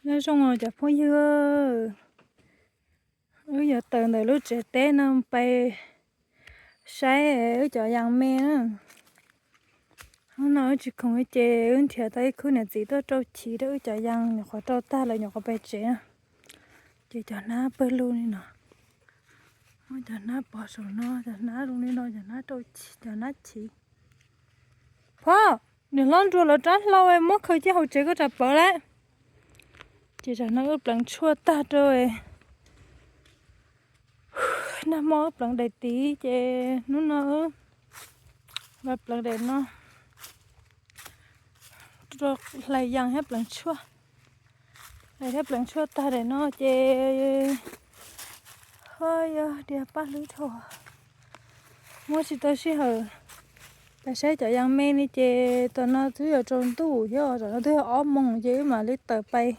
Nyob zoo os cov phooj ywg, wb yuav tawm ntawm lub tsev teb no pais saib wb cov yas me na. Hnub no wb tsis khoom ces wb nrhiav tau ib khub niam txiv tuaj rau chiv rau wb cov yas, nyuam qhuav rau tag lawm nyuam qhuav pais tsev na. Ces cov hnab pawg lug li no, muab cov hnab pov saum no, cov hnab zoo li no, cov hnab rau chiv, cov hnab chiv. Phauj, niam hlob nruas lawv rab hlau muab khaws cia hauv tsev koj tsam pawv lawm. Ces tsam no wb pleev tshuaj tag rau, nag hmo wb pleev daim tid ces hnub no wb pleev daim no, hlais yas thiab pleev tshuaj. Hlais thiab pleev tshuaj tag daim no ces ho yog tias paj hlwb dhau, muab tsis tau sij hawm pais saib cov yas me li ces tam no twb yuav tsaus ntuj thiab, tam no twb yog ob moos ces wb mam li tawm pais.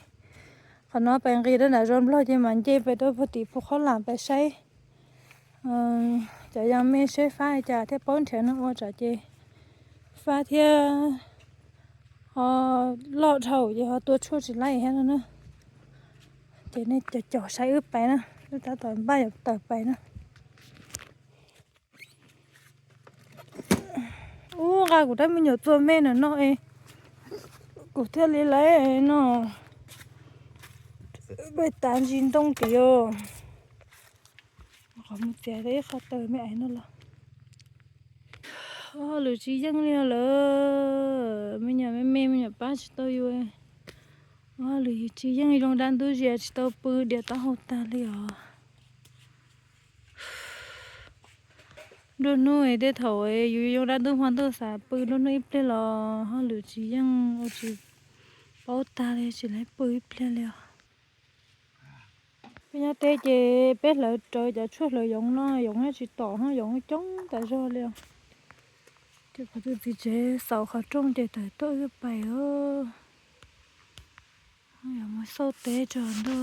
Qhov no pais nqis rau nram zos Nplog ces mam nce pais rau puag tim Phu Qhob Lam pais saib cov yas me seb fab li cas thiab paub nrhiav neeg ua tsam ces fab thiab ho loj dhau ces ho tua tshuaj tsis laib thiab no na. Ces nej caum caum saib wb pais na, wb tab tom npaj yuav tawm pais na. Ub, nqa kuv rab me nyuam txua me ntawm no es kuv thiaj li lawv no peb tav ntsis ntoo tim os. Qhov mus txiav ib qho taws me ais no los. Ua hauj lwm tsis yeej li os lawm, me nyuam me me me nyuam pab tsis tau yus. Ua hauj lwm tsis yeej, zoo dab ntub zias tsis tau pw, dias taub hau tag li os. Nruab hnub tej thaum yus zoo dab ntub hmo ntuj xav pw nruab hnub ib pliag los hauj lwm tsis yeej ua tsis paub tag li tsis laib pw ib pliag li os. Peb nyob teb ces peb hlawv rawv cov tshuaj hlawv yoov no, yoov tsis tom, yoov coob tas zog li os. Ces kuv tus txiv tsev xaus qhov rooj ces tawm tuaj wb pais os. Yuav mus xauj teb tso ntuj.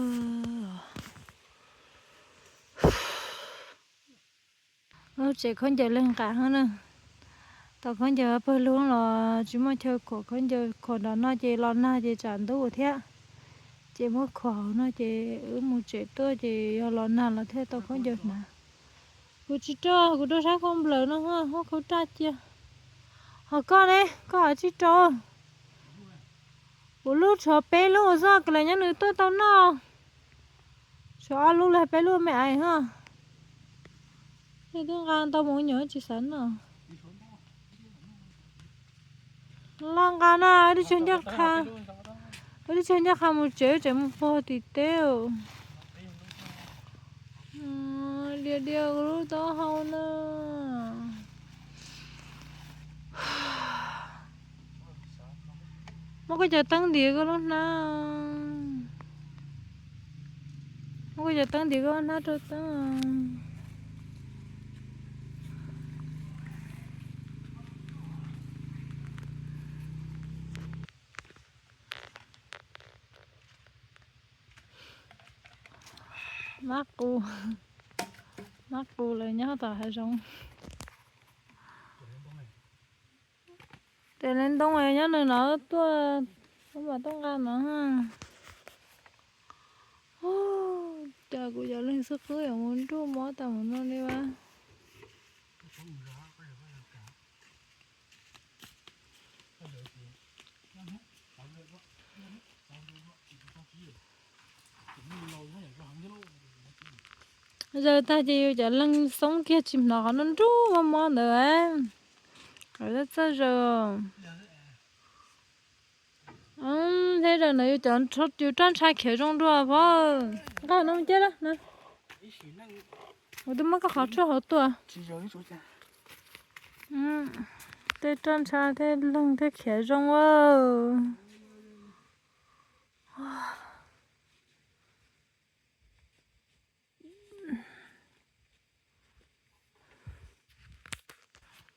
Lub tsev khaub ncaws leeg nqas heev na. Tau khaub ncaws pawg lug los tsis muaj chaw khuam khaub ncaws, khuam nram no ces los nag ces tsam ntub thiab. Ces muab khuam hauv no ces wb mus tsev tuaj ces yog los nag los thiaj tau khaub ncaws hnav. Kuv tsis rau, kuv rau sab khau nplawm no, muab khau raj cia. Ho koj ne, koj ho tsis rau? Kuv lub tshuav peb lub xwb, kws las nyob nws tuaj tau noj. Tshuav ob lub los peb lub me ais ho. Twb nqa ntau mus nyuam tsis xav noj. Los nqa na, wb twb tsis ncaj qha, wb twb tsis ncaj qha mus tsev, wb tseem mus pog tim teb. Dias dias kuv lub taub hau na. Muab koj cov teeb ntiav koj lub hnab. Muab koj cov teeb ntiav koj lub hnab rau teeb. Mab qus, mab qus lawv nyob tom hav zoov. Tes le ntoo nyob nws no tuaj, tuaj mas tuaj nqa no. Cas kuv cov leeg xwb qwb yuav mus nruj mob tas mus no li vas. Zaws tag ces yus cov leeg xoob kiag tsis hnov qhov nruj nruj mob mob ntawd. Txawj zaws. Thiab zaws ntawd yus cov, yus roj ntsha khiav zoo dua pov. Nqa no mus cab lawm na. Kuv twb muab koj qhov tshuaj hauv tuaj. Tej roj ntsha tej leeg thiaj khiav zoo a.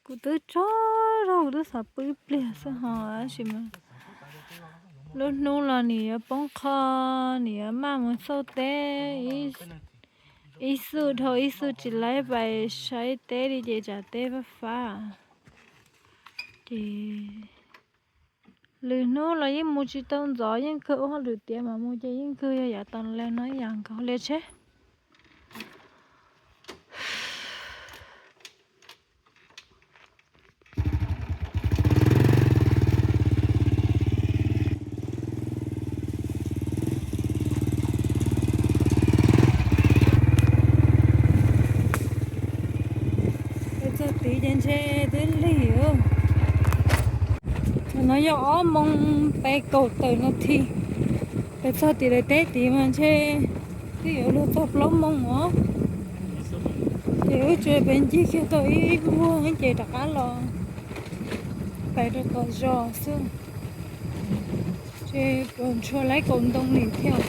Kuv twb tsaug zog, kuv twb xav pw ib pliag xwb ho tab sis mas lub hnub los nim yuav poob qho, nim yuav maj mus xauj teb, ib xub dhau ib xub tsis laib pais saib teb li ces tsam teb fab fab ces Lwm hnub los yeej mus tsis tau ntxov, yeej kawg ua hauj lwm tiav mas mus ces yeej kawg yog yav tas li no ib yam nkaus li tsheb. Peb txog tid ces ntshe twb lig. Thaum no yog ob moos peb kaum tawm no thiab. Peb txog tim lawv teb tid mas ntshe twb yuav luag txog plaub moos os. Ces wb tsuas peb ncig kiag tau ib vuag ces rov qab los pais rau tom zos xwb. Ces puas ntshua laib kaum ntoo li thiab.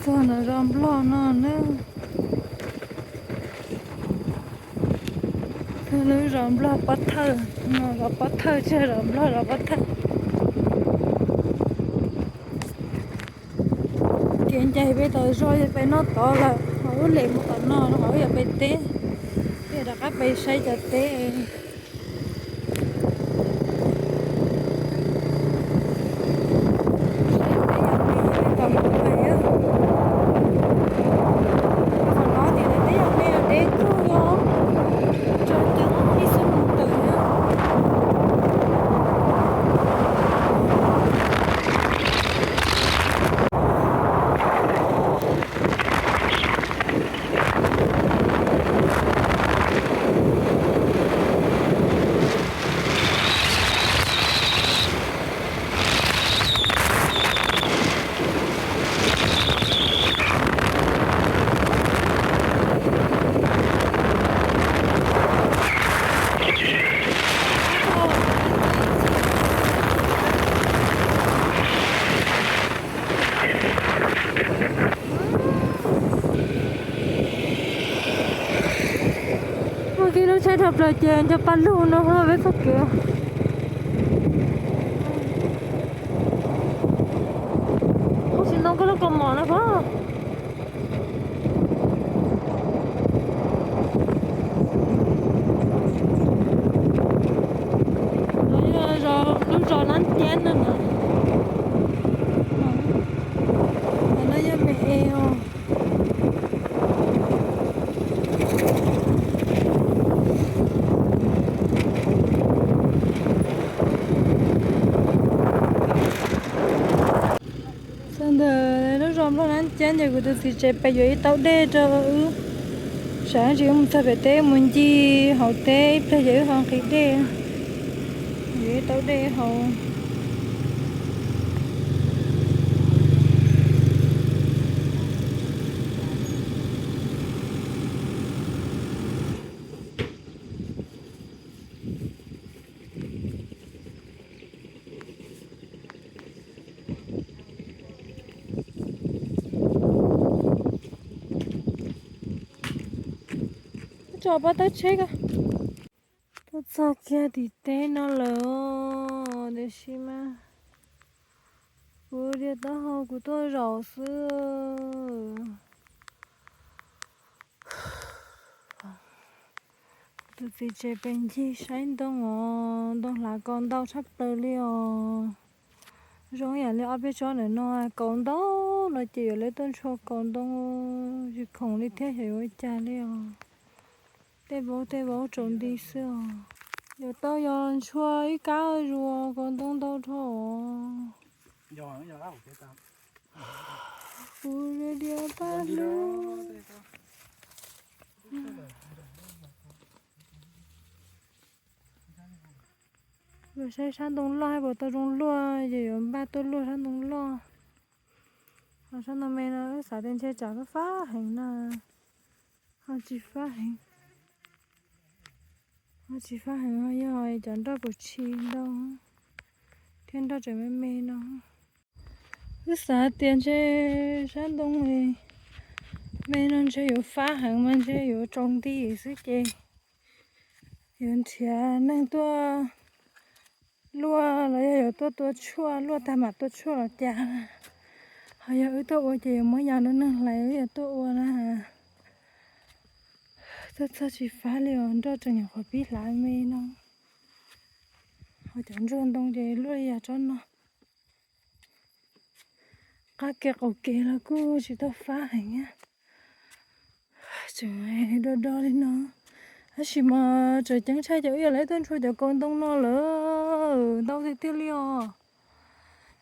Txog no zos Nplog no na. Lub zos Nplog Pob Thawj, no zos Pob Thawj, tsis zos Nplog, zos Pob Thawj. Kev ncaim pem tom zos yog pem no tod lawm, ho wb lem mus tom no no ho wb yuav pem teb, peb rov qab pem saib cov teb. Qhov no ces lawv teb yog me deb tuaj, tso cov ib xub mus tawm na. Ua ke lub tsheb dhau plaws ces nco pa lug no peb txoj kev. Ua tsis ntoo koj lub kaus mom no pab. Lub zos Nab Cab no na. Qhov no yog me es os. Txog ntawm lub zos Nplog Nab Cab ces kuv tus txiv tsev pem yuav ib taub dej rau wb, tsam ib ntsis wb mus txog pem teb mus ncig hauv teb ib pliag ces wb ho nqhis dej, yuav ib taub dej hauv. Tso pab tawb tsheb ko. Tuaj txog kiag tim teb no lawm os, tiam sis mas kuv diav taub hau kuv tuaj zaum xwb. Tus txiv tsev pem ncig saib ntoo os, ntoo hlav kaus ntau tshaj plaws li os. Zoo yam li ob peb tsob ntawm no kaus ntau no ces yuav lawv tuaj ntshua kaus ntoo, tsis khoom li thiab xyov yuav ua cas li os. Tej vauv tej vauv tsaus nti xwb os. Yuav tau yog ntshua ib kab zuj zus, kaus ntoo ntau dhau os. Kuv diav diav tag li. Yuav saib sab ntoo loj hais puas tau zoo luaj, ces yuav npaj tuaj luaj sab ntoo loj. Ho sab ntoo me no wb xav tias ntshe tsam fab fab heev na, ho tsis fab heev. Ho tsis fab heev, ho yog cov nroj puas tshis ntau thiab nroj tseem me me no. Wb xav tias ntshe sab ntoo me no ntshe yuav fab heev mas ntshe yuav tsaus nti xwb ces yuav nrhiav neeg tuaj luaj los yog yuav tuaj tua tshuaj, luaj tag mam tua tshuaj los cas. Ho yog wb tuaj ua ces yuav muab yas rau neeg hlais, wb yuav tuaj ua na. Tuaj txog tsis fab li os, nroj tseem nyuam qhuav pib hlav me no. Ho cov ntsuag ntoo ces luaj li yam tsob no. Qab kev qaum kev los kuj tsis tau fab heev, tseem do do li no. Tab sis mas tseem ceeb tshaj ces wb yog lawv tuaj ntshua cov kaus ntoo no lawm, ntau tiag tiag li os.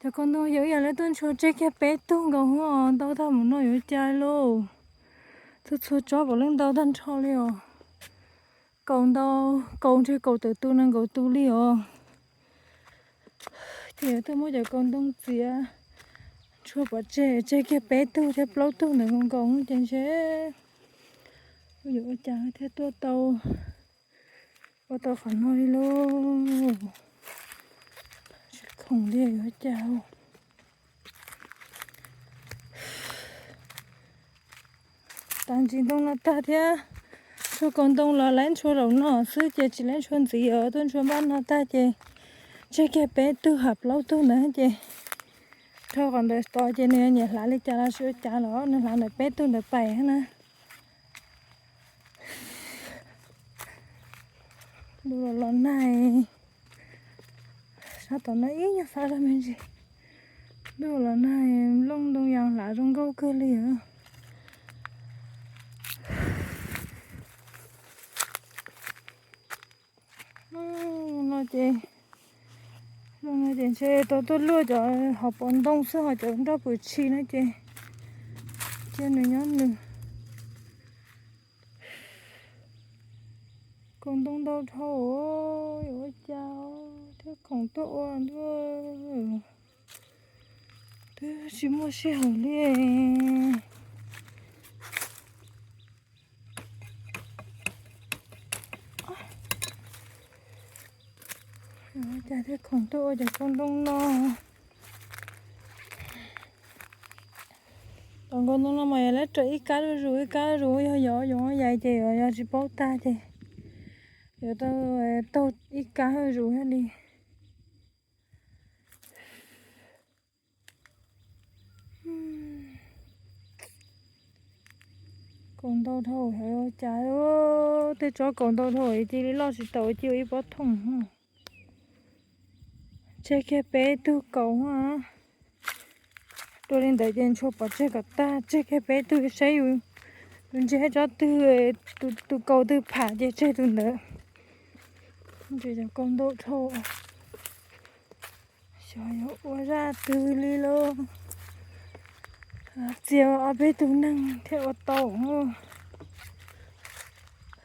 Cov kaus ntoo yog wb yog lawv tuaj ntshua tseg kiag peb tug nkaus os, ntau tag mus no yuav cas lauj. Txhua txhua tsob puav leej ntau tag nrho li os. Kaus ntau, kaus ntshe kaus tawm tus nees nkaum tus li os. Ces yuav tuaj muab cov kaus ntoo txiav, ntshua pov tseg, tseg kiag peb tug thiab plaub tug ntawd nkaus nkaus ces ntshe yuav ua cas thiaj tuaj tau, ua tau qhov no li lauj. Tsis khoom li yuav ua cas. Tag ntsis ntoo no tag thiab, ntshua kaus ntoo los lawv ntshua zaum no xwb ces tsis lawv ntshua ntxiv os, tuaj ntshua npaj no tag ces tseg kiag peb tug ham plaub tug ntawd ces dhau qhov ntawd tod ces nws nyiam hlav li cas los tsis ua cas los nws hlav ntawm peb tug ntawd pais na. Ntuj los los nag, sab tom no ib nyuag fab zog me ntsis. Ntuj los nag, nplooj ntoo yas hlav zoo nkauj kawg li os. No ces, no ces ntshe tau tuaj luaj cov hauv paus ntoo xwb, ho cov nroj pwm tshis no ces, ces nws nyob nws. Kaus ntoo ntau dhau, yuav ua cas thiaj khoom tuaj ua ntuj, twb tsis muaj sij hawm li. Yuav ua cas thiaj khoom tuaj ua cov kaus ntoo no. Cov kaus ntoo no mas yog lawv raws ib kab zuj zus ib kab zuj zus, yog yog yoov yais ces yuav yog tsis paub tag ces yuav tau taug ib kab zuj zus thiaj li. Kaus ntau dhau, xyov ua cas, tej tsob kaus ntau dhau cia li loj tsis taus, cia ua ib pob thooj. Tseg kiag peb tug kaus. Dua li ntawd ces ntshua pov tseg kom tag, tseg kiag peb tug saib yus, yus ntsia tsob twg, tus kaus twg pham ces tseg tus ntawd. Ntshe cov kaus ntau dhau, xyov yuav ua zaj twg li lauj. Txia ob peb tug neeg thiaj ua tau.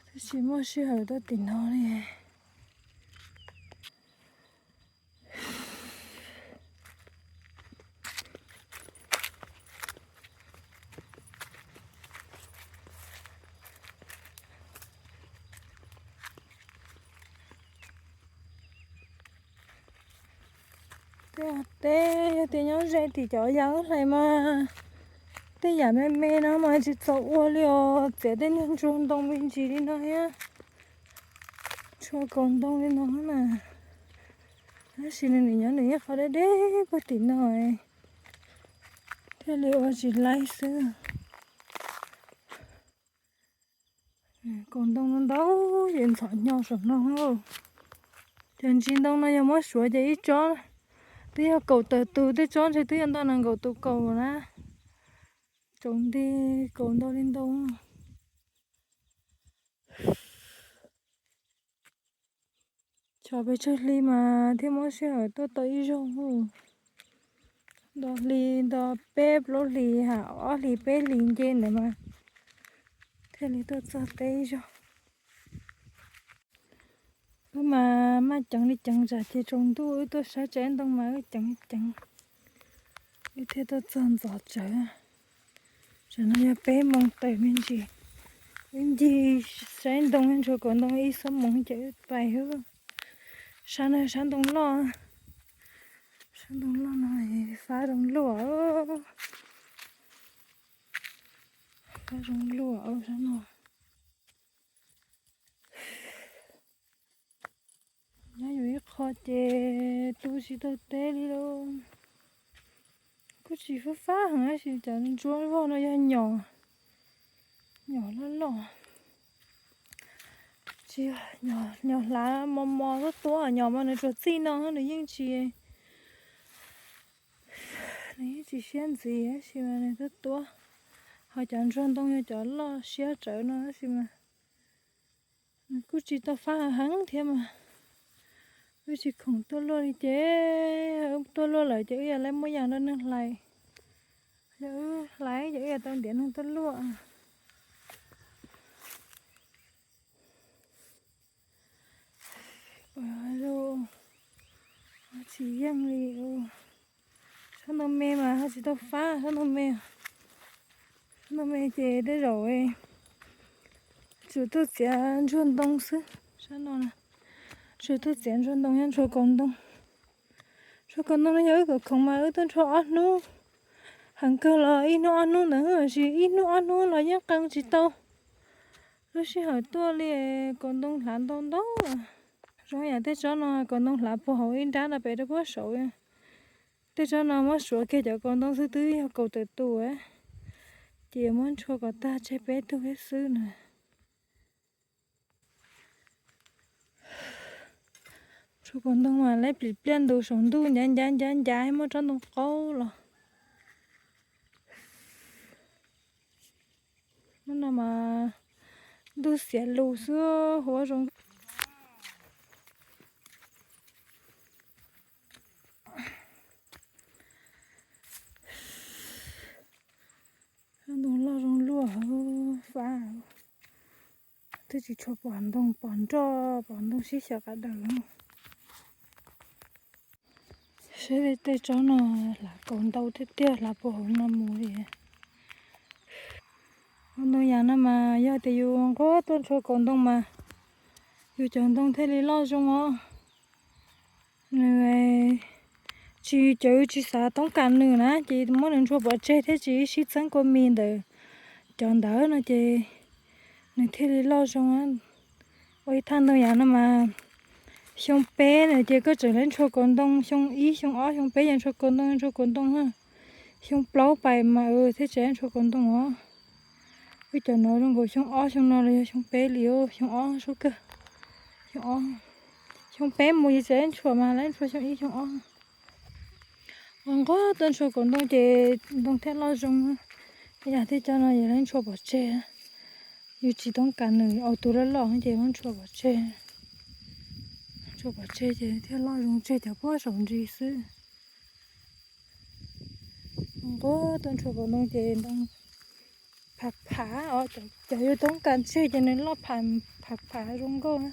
Twb tsis muaj sij hawm tuaj tim no li. Tej teb yog tias nyob ze tim cov yas hlais mas Tej yam me me no mas tsis txaus ua li os, txiav tej niag ntsuag ntoo me ntsis li no thiab, ntsuag kaus ntoo li no mas. Tab sis nws nim nyob nws ib qho deb deb puag tim no, thiaj li ua tsis laib xwb. Kaus ntoo no ntau, ces ntxhov nyo saum no. Cov ntsis ntoo no yog muab suav ces ib tsob twb yog kaum tawm tus, tej tsob ntshe twb yog ntau nees nkaum tus kaus na. Tsaus nti, kaus ntau li ntau. Chov pes tsawg hli mas thiaj muaj sij hawm tuaj tau ib zaug. Nto hli, nto peb plaub hlis, ha, ob hlis peb hlis nce ntawd mas thiaj li tuaj txog teb ib zaug. Wb mas maj ceev li ceev tsam ces tsaus ntuj wb tuaj saib tsev ntoo mas wb ceev li ceev, wb thiaj tuaj txog ntxov tsawv. Tsam no yog peb moos tawm me ntsis, wb ncig saib ntoo ntsuag kaus ntoo ib xuab moos ces wb pais. Sab no sab ntoo loj, sab ntoo loj no fab zoo luaj, fab zoo luaj sab no. Nyob yus ib qho ces tu tsis tau teb li lauj. Kuj tsis fab fab heev tab sis cov ntsuab vog no yog nyom, nyom loj loj. Tsis, nyom hlav mos mos tuab tuab, nyom mas nws tsuas txij no nws yeej tsis, nws yeej tsis siab ntxiv tab sis mas nws tuab tuab. Ho cov ntsuag ntoo yog cov loj siab tsawv no tab sis mas nws kuj tsis tau fab heev thiab mas. Wb tsis khoom tuaj luaj li ces wb tuaj luaj lawm ces wb yog lawv muab yas rau neeg hlais. Yog wb hlais ces wb yog tau ntiav neeg tuaj luaj. Tsis yeej li. Sab ntoo me mas ho tsis tau fab sab ntoo me. Sab ntoo me ces tej zaum tsuas tuaj txiav ntsuag ntoo xwb. Sab no tsuas tuaj txiav ntsuag ntoo thiab ntsuag kaus ntoo. Ntsuag kaus ntoo no yog wb kom khoom mas wb tuaj nrhuav ob hnub. Heev kawg los ib hnub ob hnub ntawd, tab sis ib hnub ob hnub los yeej qee tsis tau lub sij hawm tuaj li. Kaus ntoo hlav ntau ntau. Zoo yam tej tsob no kaus ntoo hlav puag hauv ib nrab no pem rau puag saud. Tej tsob no muab suav kiag cov kaus ntoo xwb twb yog kaum tawm tus, ces muab ntshua kom tag tseg peb tug thiab xwb na. Ntshua kaus ntoo mas lawv plim pliaj ntus saum ntuj ncav ncav ncav ncav muaj tsob ntoo qaub los. Hnub no mas ntuj xiav lus xwb, huab zoo. Ntoo loj zoo luaj, fab. Twb tsis tshua pom ntoo, pom nroj pom ntoo sib xyaw qab daws. Saib tej tsob no hlav kaus ntau tiag tiag, hlav puag hauv no mus li. Ntoo yam no mas yog tias yus nquag tuaj ntshua kaus ntoo mas yus cov ntoo thiaj li loj zoo os. Nws tsis, cov tsis xav toob kas nws na ces muab nws ntshua pov tseg thiab tsis sib txeeb kua mis ntawm cov ntawd no ces nws thiaj li loj zoo. Ua ib thaj ntoo yam no mas xyoo peb na ces koj tseem lawv ntshua kaus ntoo, xyoo ib xyoo ob xyoo peb yog ntshua kaus ntoo ntshua kaus ntoo na. Xyoo plaub pais mas thiaj tseem ntshua kaus ntoo os. Wb cov no zoo nkaus xyoo ob xyoo no los yog xyoo peb li, xyoo ob sub kawg. Xyoo ob, xyoo peb mus ces tseem ntshua mas lawv ntshua xyoo ib xyoo ob. Ua nquag tuaj ntshua kaus ntoo ces ntoo thiaj loj zoo. Yam tej cov no yus lawv ntshua pov tseg, yus tsis toob kas nws, ua tus loj loj ces muab ntshua pov tseg. Ntshua pov tseg ces thiaj loj zoo tseg cov puag saum ntsis xwb. Nquag tuaj ntshua kaus ntoo ces ntoo phav phav os, cov yus toob kas tseg ces nws loj phav phav zoo nkauj na.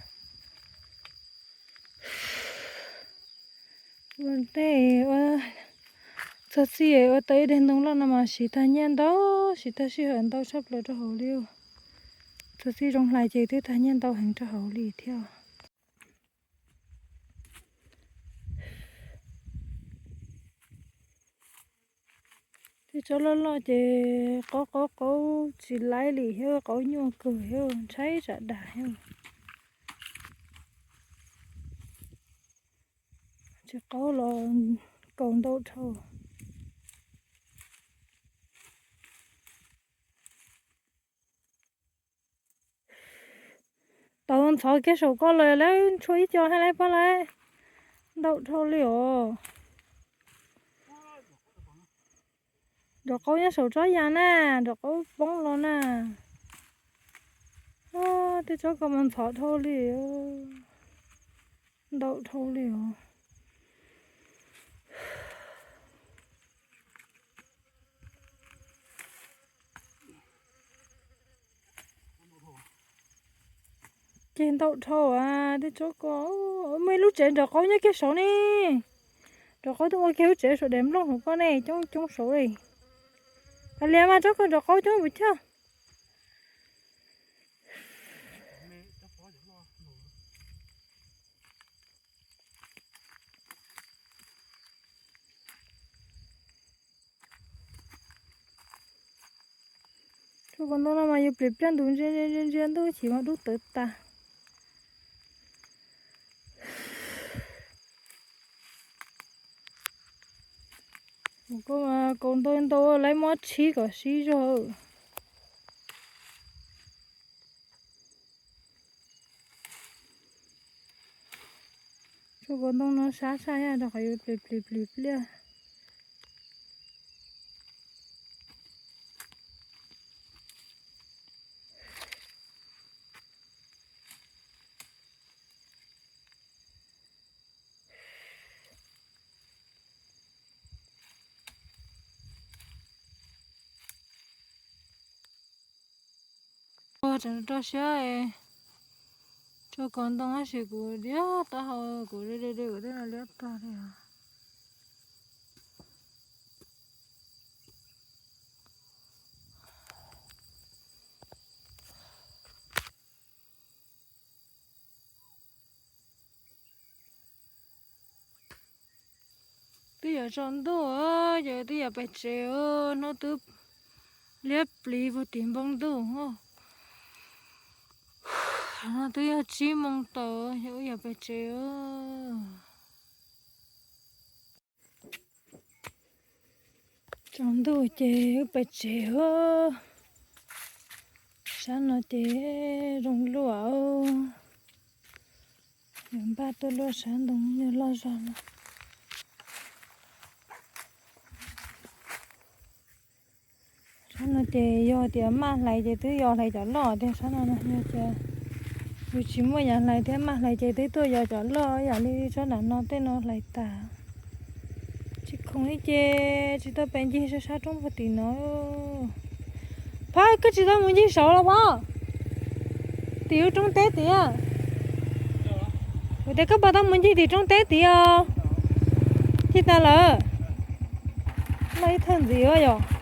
Ua ntej ua txog txij ua tau ib daig ntoo loj no mas siv tag nyiaj ntau, siv tag sij hawm ntau tshaj plaws rau hauv li. Txog txij zoo hlais ces twb tag nyiaj ntau heev rau hauv li thiab. Tej tsob loj loj ces qaub qaub qaub tsis laib li thiab, qaub nyuaj kawg thiab, ntshai tsam dag thiab. Tsis qaub los kaus ntau dhau. Tau ntxhov kiag saum ko lawm, lawv tshuav ib co thiab lawm, pab lawv. Ntau dhau li os. Nrov qaub nyob saum tsob yas na, nrov qaub poob los na. Tej tsob ko mas ntxhov dhau li, ntau dhau li os. Ces ntau dhau a, tej tsob ko. Muaj ib lub tsev nrov qaub nyob kiag saud ne. Nrov qaub tuaj ua kiag lub tsev saum daim nplooj hauv ko ne, coob coob saud li. Kav liam mas, tsob ko nrov qaub coob puas chawj. Tsob ko ntoo no mas yus plis pliaj ntus ntsia ntsia ntsia ntsia ntuj chim mas dub tawv tas. Kaus ntoo ntau lawv muab tshib kom sib zog. Tsob kaus ntoo no sab sab yog rau qhov yuav plis plis plis pliaj. Tseem rau siab, tsob kaus ntoo tab sis kuv liab taub hau, kuv de de de kuv twb liab tag li os. Twb yuav tsaus ntuj, ces twb yuav pem tsev, hnub twb liab pliv puag tim npoo ntuj. No twb yog tsib moos tau, ces wb yuav pem tsev. Tsaus ntuj ces wb pem tsev. Sab no ces zoo luaj. Yuav npaj tuaj luaj sab ntoo yog loj zog no. Sab no ces yog tias maj hlais ces twb yos hlais cov loj tiag. Sab no yog tias yus tsis muaj yam hlais thiab maj hlais ces twb tuaj yos cov loj, yam li tsob nram no tej no hlais tas. Tsis khoom li ces tsis tau pem ncig sab sab roob puag tim no. Phab, koj tsis tau mus ncig saud los Phab? Tim lub roob teb tid. Kuv tias koj puas tau mus ncig tim roob teb tid os? Ncig tas lawm. Loj ib thawj ntxiv yog.